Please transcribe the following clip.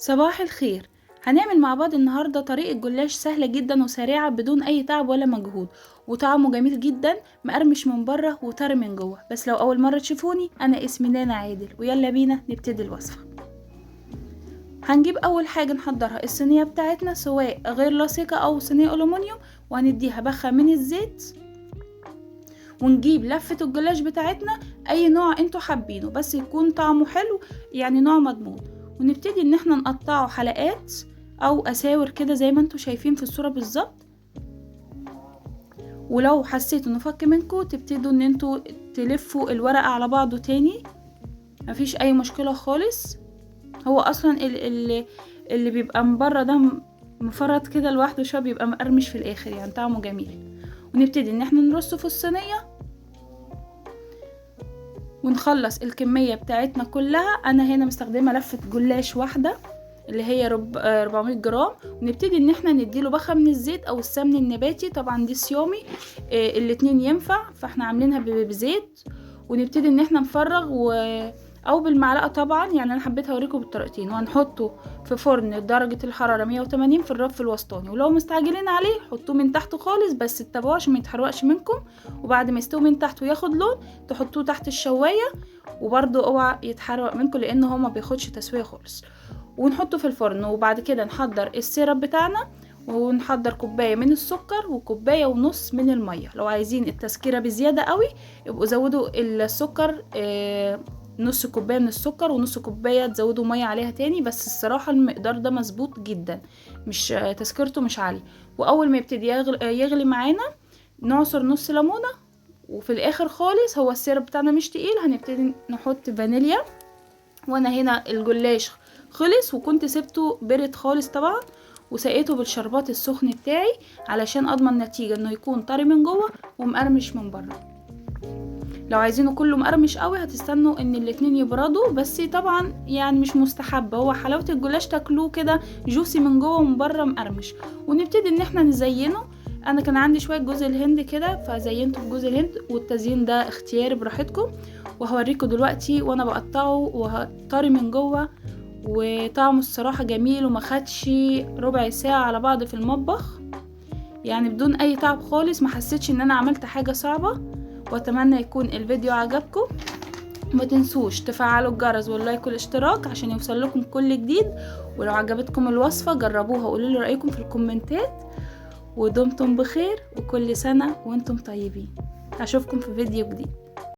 صباح الخير. هنعمل مع بعض النهاردة طريقة جلاش سهلة جدا وسريعة بدون اي تعب ولا مجهود، وطعمه جميل جدا، مقرمش من بره وطري من جوه. بس لو اول مرة تشوفوني، انا اسمي نانا عادل، ويلا بينا نبتدي الوصفة. هنجيب اول حاجة نحضرها الصينية بتاعتنا، سواء غير لاصقة او صينية الومنيوم، وهنديها بخة من الزيت، ونجيب لفة الجلاش بتاعتنا، اي نوع انتوا حابينه بس يكون طعمه حلو، يعني نوع مضمون. ونبتدي ان احنا نقطعه حلقات او اساور كده زي ما انتوا شايفين في الصورة بالظبط. ولو حسيتوا انه فك منكم تبتدوا ان انتوا تلفوا الورقة على بعضه تاني، مفيش اي مشكلة خالص. هو اصلا اللي بيبقى من بره ده مفرط كده لوحده شوية، بيبقى مقرمش في الاخر، يعني طعمه جميل. ونبتدي ان احنا نرصه في الصينية ونخلص الكمية بتاعتنا كلها. انا هنا مستخدمة لفة جلاش واحدة اللي هي 400 جرام. ونبتدي ان احنا نديله بخة من الزيت او السمن النباتي، طبعا دي صيامي، الاتنين ينفع، فاحنا عاملينها بزيت. ونبتدي ان احنا نفرغ او بالمعلقة طبعا، يعني انا حبيت اوريكم بالطريقتين. وهنحطه في فرن درجة الحرارة 180 في الرف الوسطاني، ولو مستعجلين عليه حطوه من تحت خالص، بس تتابعوه عشان ما يتحرقش منكم. وبعد ما يستوي من تحت وياخد لون تحطوه تحت الشواية، وبرده اوعى يتحرق منكم لان هو ما بياخدش تسوية خالص. ونحطه في الفرن. وبعد كده نحضر ال syrup بتاعنا، ونحضر كوباية من السكر وكوباية ونص من المية. لو عايزين التسكيرة بزيادة قوي يبقوا زودوا السكر، نص كوباية من السكر ونص كوباية تزودوا مية عليها تاني، بس الصراحة المقدار ده مظبوط جدا، مش تسكيرته مش عالية. واول ما يبتدي يغلي معانا نعصر نص ليمونة، وفي الاخر خالص هو ال syrup بتاعنا مش تقيل هنبتدي نحط فانيليا. وانا هنا الجلاش خلص وكنت سبته برد خالص طبعا، وسقيته بالشربات السخن بتاعي علشان اضمن نتيجة انه يكون طري من جوه ومقرمش من بره. لو عايزينه كله مقرمش قوي هتستنوا ان الاتنين يبردوا، بس طبعا يعني مش مستحب، هو حلاوة الجلاش تاكلوه كده جوسي من جوه ومن بره مقرمش. ونبتدي ان احنا نزينه. انا كان عندي شوية جوز الهند كده فزينته بجوز الهند، والتزيين ده اختياري براحتكم. وهوريكم دلوقتي وانا بقطعه وطري من جوه وطعمه الصراحة جميل، وما خدش ربع ساعة على بعض في المطبخ، يعني بدون اي تعب خالص، ما حسيتش ان انا عملت حاجة صعبة. واتمنى يكون الفيديو عجبكم، ما تنسوش تفعلوا الجرس وال like والاشتراك عشان يوصل لكم كل جديد. ولو عجبتكم الوصفة جربوها وقولوا لي رأيكم في الكومنتات. ودمتم بخير، وكل سنة وانتم طيبين. اشوفكم في فيديو جديد.